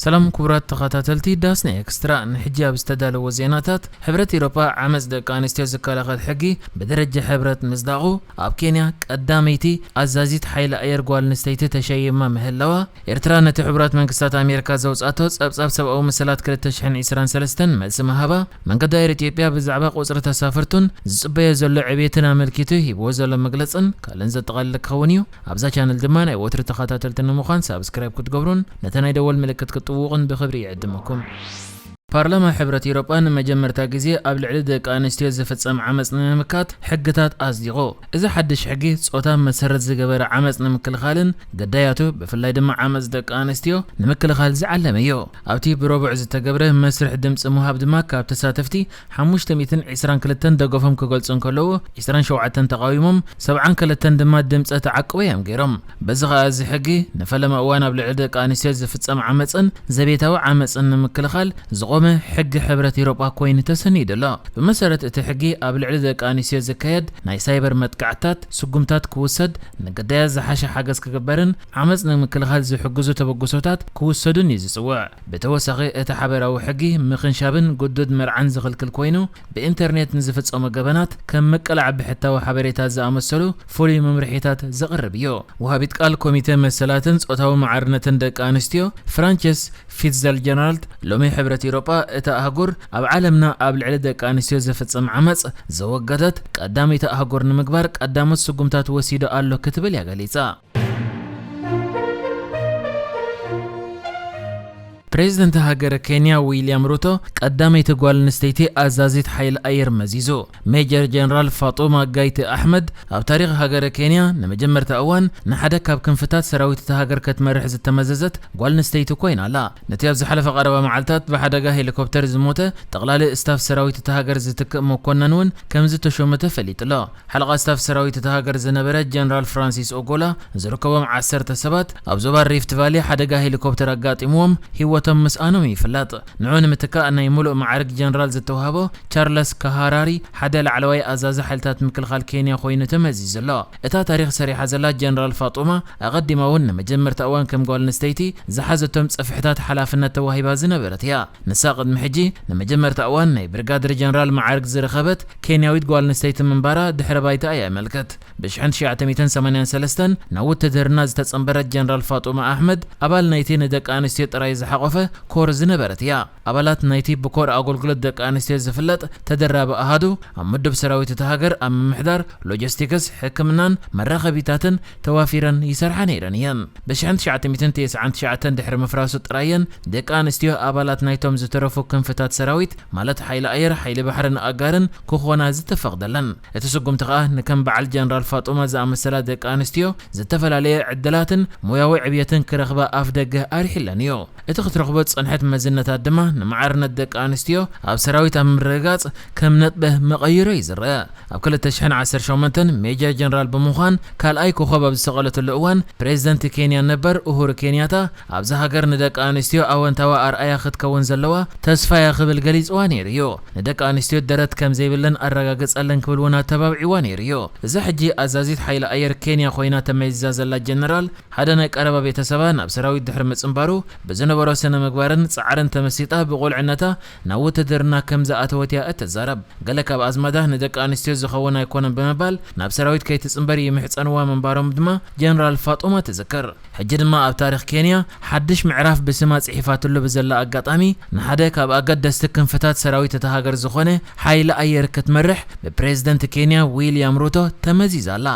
ሰላም ክቡራት ተኸታተልቲ ዳስና ኤክስትራ፣ ንሕጂ ኣብ ዝተዳለወ ዜናታት፣ ሕብረት ኤውሮጳ ዓመጽ ደቂ ኣንስትዮ ዝከላኸል ሕጊ ብደረጃ ሕብረት ምጽዳቑ፣ ኣብ ኬንያ ቀዳመይቲ ኣዛዚት ሓይሊ ኣየር ጓል ኣንስተይቲ ተሸይማ ምህላዋ፣ ኤርትራ ነቲ ሕቡራት መንግስታት ኣሜሪካ ዘውጻቶ ጸብጻብ ሰብኣዊ መሰላት ክልተ ሽሕን ዕስራን ሰለስተን መልሲ ምሃባ፣ መንገዲ ኣየር ኢትዮጵያ ብዛዕባ ቁጽሪ ተሳፈርቱን ዝጽበዮ ዘሎ ዕብየትን ኣመልኪቱ ሂብዎ ዘሎ መግለጽን ካልእን ዘጠቓልል ክኸውን እዩ። ኣብዛ ቻነል ድማ ናይ ወትሩ ተኸታተልቲ ንምዃን ሳብስክራይብ ክትገብሩን ነታ ናይ ደወል ምልክት ክትጥውቑን ብኽብሪ ይዕድመኩም። ፓርላማ ሕብረት ኤውሮጳ ንመጀመርታ ግዜ ኣብ ልዕሊ ደቂ ኣንስትዮ ዝፍጸም ዓመጽ ንምምካት ሕግታት ኣጽዲቑ። እዚ ሓድሽ ሕጊ ጾታ መሰረት ዝገበረ ዓመጽ ንምክልኻልን ግዳያቱ ብፍላይ ድማ ዓመጽ ደቂ ኣንስትዮ ንምክልኻል ዝዓለመ እዩ። ኣብቲ ብረቡዕ ዝተገብረ መስርሕ ድምጺ ምሃብ ድማ ካብ ተሳተፍቲ ሓሙሽተ ሚእትን ዕስራን ክልተን ደገፎም ክገልጹ እንከለዉ፣ ዕስራን ሸውዓተን ተቓዊሞም፣ ሰብዓን ክልተን ድማ ድምጸ ተዓቅቦ እዮም ገይሮም። በዚ ኸኣ እዚ ሕጊ ንፈለማ እዋን ኣብ ልዕሊ ደቂ ኣንስትዮ ዝፍጸም ዓመጽን ዘቤታዊ ዓመጽን ንምክልኻል ዝቖመ ሕጊ ሕብረት ኤውሮጳ ኮይኑ ተሰኒዱ ኣሎ። ብመሰረት እቲ ሕጊ ኣብ ልዕሊ ደቂ ኣንስትዮ ዝካየድ ናይ ሳይበር መጥቃዕትታት ስጉምታት ክውሰድ፣ ንግዳያት ዝሓሸ ሓገዝ ክግበርን ዓመጽ ንምክልኻል ዝሕግዙ ተበግሶታት ክውሰዱን እዩ ዝጽውዕ። ብተወሳኺ እቲ ሓበራዊ ሕጊ ምኽንሻብን ግዱድ መርዓን ዝኽልክል ኮይኑ፣ ብኢንተርኔት ንዝፍጸሙ ገበናት ከም ምቅላዕ ብሕታዊ ሓበሬታ ዝኣመሰሉ ፍሉይ መምርሒታት ዘቕርብ እዩ። ወሃቢት ቃል ኮሚተ መሰላትን ጾታዊ ማዕርነትን ደቂ ኣንስትዮ ፍራንቸስ ፊትዘል ጀነራልድ ሎሚ ሕብረት ኤውሮጳ እታ ኣህጉር ኣብ ዓለምና ኣብ ልዕሊ ደቂ ኣንስትዮ ዝፍጸም ዓመጽ ዘወገደት ቀዳመይቲ ኣህጉር ንምግባር ቀዳሞት ስጉምታት ወሲዱ ኣሎ ክትብል እያ ገሊጻ። ፕሬዝደንት ሃገረ ኬንያ ዊልያም ሩቶ ቀዳመይቲ ጓል ኣንስተይቲ ኣዛዚት ሓይሊ ኣየር መዚዙ። ሜጀር ጀነራል ፋጡማ ጋይቲ ኣሕመድ ኣብ ታሪኽ ሃገረ ኬንያ ንመጀመርታ እዋን ንሓደ ካብ ክንፍታት ሰራዊት እታ ሃገር ክትመርሕ ዝተመዘዘት ጓል ኣንስተይቲ ኮይና ኣላ። ነቲ ኣብ ዝሓለፈ ቀረባ መዓልታት ብሓደጋ ሄሊኮፕተር ዝሞተ ጠቕላሊ ስታፍ ሰራዊት እታ ሃገር ዝትክእ መኮነን እውን ከም ዝተሾመ ተፈሊጡ ኣሎ። ሓለቓ ስታፍ ሰራዊት እታ ሃገር ዝነበረ ጀነራል ፍራንሲስ ኦጎላ ዝርከቦም ዓሰርተ ሰባት ኣብ ዞባ ሪፍት ቫሊ ሓደጋ ሄሊኮፕተር ኣጋጢምዎም ህይወቶም ምስኣኖም ይፍለጥ። ንዑ ንምትካእ ናይ ሙሉእ ማዕርግ ጀነራል ዝተዋህቦ ቻርለስ ካሃራሪ ሓደ ላዕለዋይ ኣዛዚ ሓይልታት ምክልኻል ኬንያ ኮይኑ ተመዚዙ ኣሎ። እታ ታሪኽ ሰሪሓ ዘላ ጀነራል ፋጡማ ኣቐዲማ እውን ንመጀመርታ እዋን ከም ጓል ኣንስተይቲ ዝሓዘቶም ጽፍሕታት ሓላፍነት ተዋሂባ ዝነበረት እያ። ንሳ ቅድሚ ሕጂ ንመጀመርታ እዋን ናይ ብርጋደር ጀነራል ማዕርግ ዝረኸበት ኬንያዊት ጓል ኣንስተይቲ ምንባራ ድሕረ ባይታ እያ የመልክት። ብሽሕን ትሽዓተ ሚእትን ሰማንያን ሰለስተን ናብ ውትድርና ዝተጸንበረት ጀነራል ፋጡማ ኣሕመድ ኣባል ናይቲ ንደቂ ኣንስትዮ ጥራይ ዝሓቖፈ ኮር ዝነበረት እያ። ኣባላት ናይቲ ብኮር ኣገልግሎት ደቂ ኣንስትዮ ዝፍለጥ ተደራቢ ኣሃዱ ኣብ ምዱብ ሰራዊት እታ ሃገር ኣብ ምምሕዳር፣ ሎጂስቲክስ፣ ሕክምናን መራኸቢታትን ተዋፊረን ይሰርሓ ነይረን እየን። ብሽሕን ትሽዓተ ሚእትን ተስዓን ትሽዓተን ድሕሪ ምፍራሱ ጥራየን ደቂ ኣንስትዮ ኣባላት ናይቶም ዝተረፉ ክንፍታት ሰራዊት ማለት ሓይሊ ኣየር፣ ሓይሊ ባሕርን ኣጋርን ክኾና ዝተፈቕደለን። እቲ ስጉምቲ ከኣ ንከም በዓል ጀነራል ፋጡማ ዝኣመሰላ ደቂ ኣንስትዮ ዝተፈላለየ ዕድላትን ሞያዊ ዕብየትን ክረኽባ ኣፍ ደገ ኣርሒለን እዩ። እቲ ክትረኽቦ ዝጸንሐት መዝነታት ድማ ንማዕርነት ደቂ ኣንስትዮ ኣብ ሰራዊት ኣብ ምርግጋጽ ከም ነጥበ መቐይሮ እዩ ዝረአ። ኣብ ክልተ ሽሕን ዓሰርተ ሸሞንተን ሜጀር ጀነራል ብምዃን ካልኣይ ኮኾብ ኣብ ዝሰቐለትሉ እዋን፣ ፕሬዝደንት ኬንያ ነበር ኡሁሩ ኬንያታ ኣብዛ ሃገር ንደቂ ኣንስትዮ ኣወንታዊ ኣርኣያ ክትከውን ዘለዋ ተስፋ እያ ክብል ገሊጽዋ ነይሩ እዩ። ንደቂ ኣንስትዮ ደረት ከም ዘይብለን ኣረጋግጸለን ክብል እውን ኣተባብዒዋ ነይሩ እዩ። እዛ ሕጂ ኣዛዚት ሓይሊ ኣየር ኬንያ ኮይና ተመይዛ ዘላ ጀነራል፣ ሓደ ናይ ቀረባ ቤተሰባ ናብ ሰራዊት ድሕሪ ምጽንባሩ ብዝነበሮ ስነ ምግባርን ጻዕርን ተመሲጣ ብቑልዕነታ ናብ ውትድርና ከም ዝኣተወት እያ እትዛረብ። ገለ ካብ ኣዝማዳ ንደቂ ኣንስትዮ ዝኸውን ኣይኮነን ብምባል ናብ ሰራዊት ከይትጽንበር ይምሕጸንዋ ምንባሮም ድማ ጀነራል ፋጡማ ትዝክር። ሕጂ ድማ ኣብ ታሪኽ ኬንያ ሓድሽ ምዕራፍ ብስማ ጽሒፋትሉ ብዘላ ኣጋጣሚ፣ ንሓደ ካብ ኣገደስቲ ክንፍታት ሰራዊት እታ ሃገር ዝኾነ ሓይሊ ኣየር ክትመርሕ ብፕሬዝደንት ኬንያ ዊልያም ሩቶ ተመዚዛ ኣላ።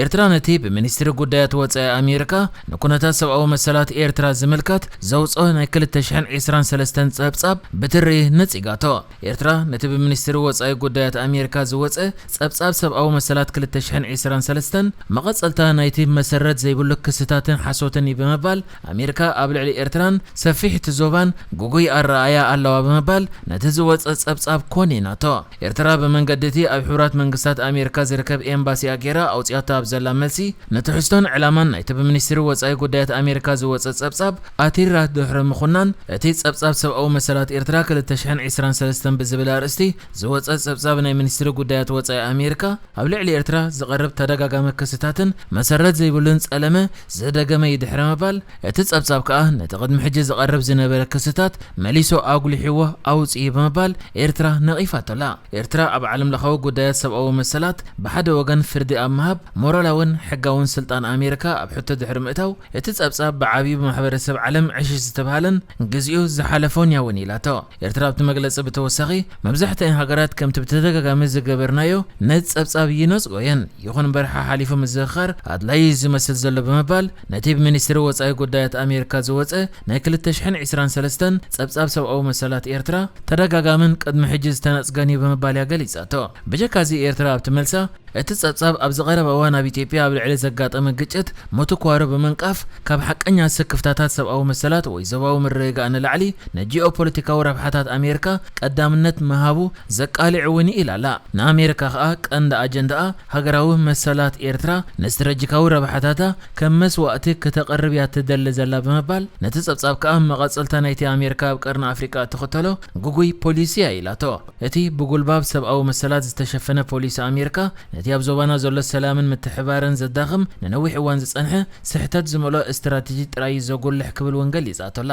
ኤርትራ ነቲ ብሚኒስትሪ ጉዳያት ወጻኢ ኣሜሪካ ንኩነታት ሰብኣዊ መሰላት ኤርትራ ዝምልከት ዘውጽኦ ናይ ክልተ ሽሕን ዕስራን ሰለስተን ጸብጻብ ብትሪ ነጺጋቶ። ኤርትራ ነቲ ብሚኒስትሪ ወጻኢ ጉዳያት ኣሜሪካ ዝወጸ ጸብጻብ ሰብኣዊ መሰላት ክልተ ሽሕን ዕስራን ሰለስተን መቐጸልታ ናይቲ መሰረት ዘይብሉ ክስታትን ሓሶትን እዩ ብምባል፣ ኣሜሪካ ኣብ ልዕሊ ኤርትራን ሰፊሕ እቲ ዞባን ግጉይ ኣረኣእያ ኣለዋ ብምባል ነቲ ዝወጸ ጸብጻብ ኮኒናቶ። ኤርትራ ብመንገዲ እቲ ኣብ ሕቡራት መንግስታት ኣሜሪካ ዝርከብ ኤምባሲኣ ገይራ ኣውጽኣቶ ዘላ መልሲ፣ ንትሕዝቶን ዕላማን ናይቲ ብሚኒስትሪ ወጻኢ ጉዳያት ኣሜሪካ ዝወጸ ጸብጻብ ኣቲራ ድሕሪ ምኹናን፣ እቲ ጸብጻብ ሰብኣዊ መሰላት ኤርትራ ክልተ ሽሕን ዕስራን ሰለስተን ብዝብል ኣርእስቲ ዝወጸ ጸብጻብ ናይ ሚኒስትሪ ጉዳያት ወጻኢ ኣሜሪካ፣ ኣብ ልዕሊ ኤርትራ ዝቐርብ ተደጋጋሚ ክስታትን መሰረት ዘይብሉን ጸለመ ዝደገመ እዩ ድሕሪ ምባል፣ እቲ ጸብጻብ ከኣ ነቲ ቅድሚ ሕጂ ዝቐርብ ዝነበረ ክስታት መሊሱ ኣጉሊሕዎ ኣውጽኡ ብምባል ኤርትራ ነቒፋቶ ኣላ። ኤርትራ ኣብ ዓለም ለኻዊ ጉዳያት ሰብኣዊ መሰላት ብሓደ ወገን ፍርዲ ኣብ ምሃብ ሞራላውን ሕጋውን ስልጣን ኣሜሪካ ኣብ ሕቶ ድሕሪ ምእታው፣ እቲ ጸብጻብ ብዓብዩ ብማሕበረሰብ ዓለም ዕሽሽ ዝተባህለን ግዜኡ ዝሓለፎን እያ እውን ኢላቶ። ኤርትራ ኣብቲ መግለጺ ብተወሳኺ፣ መብዛሕትአን ሃገራት ከምቲ ብተደጋጋሚ ዝገበርናዮ ነቲ ጸብጻብ ይነጽጎ እየን። ይኹን እምበር ሓሓሊፉ ምዝኽኻር ኣድላዪ እዩ ዝመስል ዘሎ ብምባል፣ ነቲ ብሚኒስትሪ ወጻኢ ጉዳያት ኣሜሪካ ዝወጸ ናይ ክልተ ሽሕን ዕስራን ሰለስተን ጸብጻብ ሰብኣዊ መሰላት ኤርትራ ተደጋጋምን ቅድሚ ሕጂ ዝተነጽገን እዩ ብምባል እያ ገሊጻቶ። ብጀካ እዚ ኤርትራ ኣብቲ መልሳ፣ እቲ ጸብጻብ ኣብዚ ቀረባ እዋን ኣብ ኢትዮጵያ ኣብ ልዕሊ ዘጋጠመ ግጭት ምትኳሩ ብምንቃፍ፣ ካብ ሓቀኛ ስክፍታታት ሰብኣዊ መሰላት ወይ ዞባዊ ምርግጋእ ንላዕሊ ንጂኦፖለቲካዊ ረብሓታት ኣሜሪካ ቀዳምነት ምሃቡ ዘቃልዕ እውን እዩ ኢላ ኣላ። ንኣሜሪካ ከኣ ቀንዲ ኣጀንዳኣ ሃገራዊ መሰላት ኤርትራ ንስትራቴጂካዊ ረብሓታታ ከም መስዋእቲ ከተቕርብ እያ ትደሊ ዘላ ብምባል፣ ነቲ ጸብጻብ ከኣ መቐጸልታ ናይቲ ኣሜሪካ ኣብ ቀርኒ ኣፍሪቃ እትኽተሎ ግጉይ ፖሊሲ እያ ኢላቶ። እቲ ብጉልባብ ሰብኣዊ መሰላት ዝተሸፈነ ፖሊሲ ኣሜሪካ፣ ነቲ ኣብ ዞባና ዘሎ ሰላምን ምትሕብባርን ዘዳኽም፣ ንነዊሕ እዋን ዝጸንሐ ስሕተት ዝመልኦ ስትራተጂ ጥራይ እዩ ዘጉልሕ ክብል እውን ገሊጻቶ ኣላ።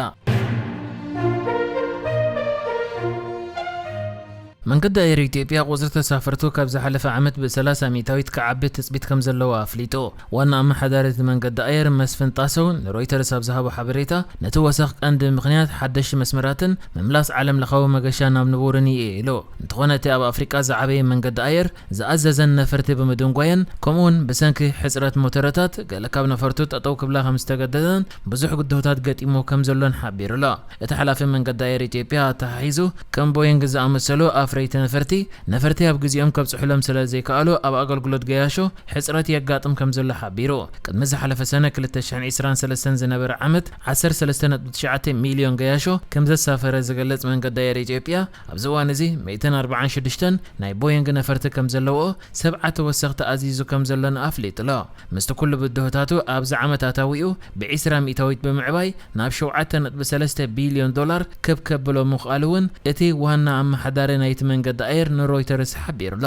መንገዲ ኣየር ኢትዮጵያ ቁጽሪ ተሳፈርቱ ካብ ዝሓለፈ ዓመት ብሰላሳ ሚእታዊት ክዓቢ ትጽቢት ከም ዘለዎ ኣፍሊጡ። ዋና ኣመሓዳሪ እቲ መንገዲ ኣየር መስፍን ጣሰው ንሮይተርስ ኣብ ዝሃቦ ሓበሬታ፣ ነቲ ወሰኽ ቀንዲ ምኽንያት ሓደሽቲ መስመራትን ምምላስ ዓለም ለኻዊ መገሻ ናብ ንቡርን እዩ ኢሉ። እንተኾነ እቲ ኣብ ኣፍሪቃ ዝዓበየ መንገዲ ኣየር ዝኣዘዘን ነፈርቲ ብምድንጓየን፣ ከምኡውን ብሰንኪ ሕጽረት ሞተረታት ገለ ካብ ነፈርቱ ጠጠው ክብላ ከም ዝተገደደን ብዙሕ ብድሆታት ገጢሞ ከም ዘሎን ሓቢሩ ኣሎ። እቲ ሓላፊ መንገዲ ኣየር ኢትዮጵያ ኣተሓሒዙ፣ ከም ቦይንግ ዝኣመሰሉ ኣፍረይቲ ነፈርቲ፣ ነፈርቲ ኣብ ግዜኦም ከብጽሑሎም ስለ ዘይከኣሉ ኣብ ኣገልግሎት ገያሾ ሕጽረት የጋጥም ከም ዘሎ ሓቢሩ። ቅድሚ ዝሓለፈ ሰነ ክልተ ሽሕን ዕስራን ሰለስተን ዝነበረ ዓመት ዓሰርተ ሰለስተ ነጥቢ ትሽዓተ ሚልዮን ገያሾ ከም ዘሳፈረ ዝገልጽ መንገዲ ኣየር ኢትዮጵያ፣ ኣብዚ እዋን እዚ ሚእትን ኣርባዓን ሽዱሽተን ናይ ቦይንግ ነፈርቲ ከም ዘለውኦ፣ ሰብዓ ተወሰኽቲ ኣዚዙ ከም ዘሎን ኣፍሊጡ ኣሎ። ምስቲ ኩሉ ብድሆታቱ ኣብዚ ዓመት ኣታዊኡ ብዒስራ ሚእታዊት ብምዕባይ ናብ ሸውዓተ ነጥቢ ሰለስተ ቢልዮን ዶላር ክብ ከብሎ ምኽኣሉ እውን እቲ ዋና ኣመሓዳሪ ናይቲ መንገዲ ኣየር ንሮይተርስ ሓቢሩ ኣሎ።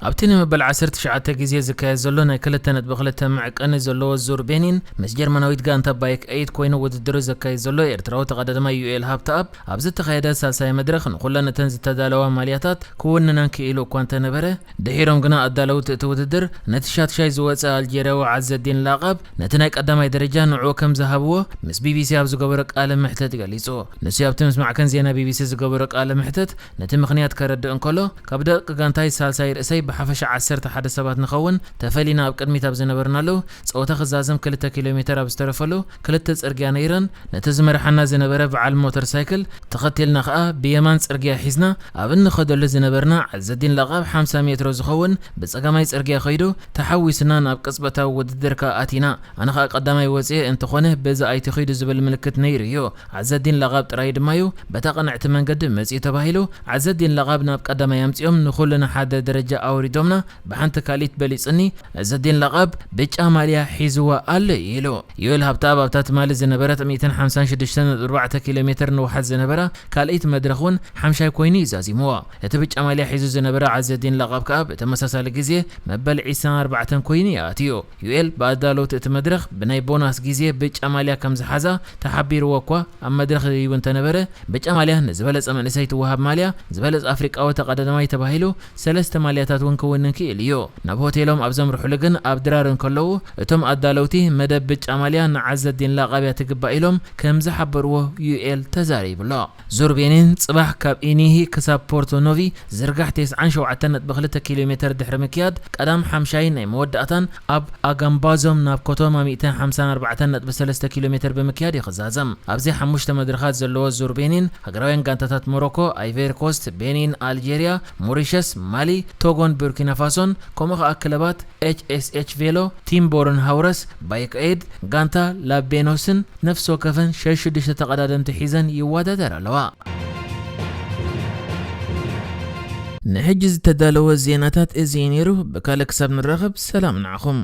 ኣብቲ ንመበል ዓሰርተ ትሽዓተ ግዜ ዝካየድ ዘሎ ናይ ክልተ ነጥቢ ክልተ መዐቀኒ ዘለዎ ዙር ቤኒን፣ ምስ ጀርመናዊት ጋንታ ባይክ ኤይት ኮይኑ ውድድሩ ዘካይድ ዘሎ ኤርትራዊ ተቐዳዳማይ ዩኤል ሃብተኣብ፣ ኣብ ዝተኻየደ ሳልሳይ መድረኽ ንኹለን እተን ዝተዳለዋ ማልያታት ክውንነን ክኢሉ እኳ እንተነበረ፣ ድሒሮም ግና ኣዳለውቲ እቲ ውድድር ነቲ ሻትሻይ ዝወጸ ኣልጀርያዊ ዓዘዲን ላቓብ ነቲ ናይ ቀዳማይ ደረጃ ንዕኡ ከም ዝሃብዎ ምስ ቢቢሲ ኣብ ዝገበሮ ቃለ ምሕተት ገሊጹ። ንሱ ኣብቲ ምስ ማዕከን ዜና ቢቢሲ ዝገበሮ ቃለ ምሕተት ነቲ ምኽንያት ከረድእ እንከሎ፣ ካብ ደቂ ጋንታይ ሳልሳይ ርእሰይ ብሓፈሻ ዓሰርተ ሓደ ሰባት ንኸውን ተፈሊና ኣብ ቅድሚት ኣብ ዝነበርናሉ፣ ጸወታ ክዛዘም ክልተ ኪሎ ሜተር ኣብ ዝተረፈሉ ክልተ ጽርግያ ነይረን፣ ነቲ ዝመርሓና ዝነበረ በዓል ሞተር ሳይክል ተኸቲልና ከኣ ብየማን ጽርግያ ሒዝና ኣብ እንኸደሉ ዝነበርና ዓዘዲን ላቓብ ሓምሳ ሜትሮ ዝኸውን ብጸጋማይ ጽርግያ ከይዱ ተሓዊስና ናብ ቅጽበታዊ ውድድር ከኣ ኣቲና። ኣነ ከኣ ቀዳማይ ወጽኤ እንተኾነ በዚ ኣይትኺዱ ዝብል ምልክት ነይሩ እዩ። ዓዘዲን ላቓብ ጥራይ ድማ እዩ በታ ቅንዕቲ መንገዲ መጺኡ ተባሂሉ። ዓዘዲን ላቓብ ናብ ቀዳማይ ኣምጺኦም ንኹልና ሓደ ደረጃ ኣውሪዶምና ብሓንቲ ካልኢት በሊጽኒ። ዓዘዲን ላቓብ ብጫ ማልያ ሒዝዋ ኣሎ ኢሉ። ዮኤል ሃብተኣብ ኣብታ ትማሊ ዝነበረት ሚእትን ሓምሳን ሽዱሽተን ነጥቢ ኣርባዕተ ኪሎ ሜትር ንውሓት ዝነበራ ካልኣይቲ መድረኽ እውን ሓምሻይ ኮይኑ እዩ ዛዚምዎ። እቲ ብጫ ማልያ ሒዙ ዝነበረ ዓዘዲን ላቓብ ከኣ ብተመሳሳሊ ግዜ መበል ዒስራን ኣርባዕተን ኮይኑ እዩ ኣትዩ። ዩኤል ብኣዳለውቲ እቲ መድረኽ ብናይ ቦናስ ግዜ ብጫ ማልያ ከም ዝሓዛ ተሓቢርዎ እኳ ኣብ መድረኽ ይቡ እንተነበረ፣ ብጫ ማልያ ንዝበለጸ መንእሰይ ትወሃብ ማልያ፣ ዝበለጸ ኣፍሪቃዊ ተቐዳዳማይ ተባሂሉ ሰለስተ ማልያታት እውን ክውንን ክኢሉ እዩ። ናብ ሆቴሎም ኣብ ዘምርሑሉ ግን ኣብ ድራር እንከለዉ እቶም ኣዳለውቲ መደብ ብጫ ማልያ ንዓዘዲን ላቓብ እያ ትግባእ ኢሎም ከም ዝሓበርዎ ዩኤል ተዛሪቡ ኣሎ። ዙር ቤኒን ጽባሕ ካብ ኢኒሂ ክሳብ ፖርቶ ኖቪ ዝርጋሕ ተስዓን ሸውዓተን ነጥቢ ክልተ ኪሎ ሜተር ድሕሪ ምክያድ ቀዳም ሓምሻይን ናይ መወዳእታን ኣብ ኣጋምባዞም ናብ ኮቶማ ሚእትን ሓምሳን ኣርባዕተን ነጥቢ ሰለስተ ኪሎ ሜተር ብምክያድ እዩ ክዛዘም። ኣብዚ ሓሙሽተ መድረኻት ዘለዎ ዙር ቤኒን ሃገራውያን ጋንታታት ሞሮኮ፣ ኣይቨሪ ኮስት፣ ቤኒን፣ ኣልጄርያ፣ ሞሪሸስ፣ ማሊ፣ ቶጎን ቡርኪና ፋሶን ከምኡ ከኣ ክለባት ኤች ኤስ ኤች ቬሎ፣ ቲምቦርን ሃውረስ፣ ባይክ ኤድ፣ ጋንታ ላቤኖስን ነፍሲ ወከፈን ሸሽ ሽዱሽተ ተቐዳደምቲ ሒዘን ይወዳደራ ኣለዋ። ንሕጂ ዝተዳለወ ዜናታት እዚ እዩ ነይሩ። ብካልእ ክሳብ ንራኸብ ሰላም ንዓኹም።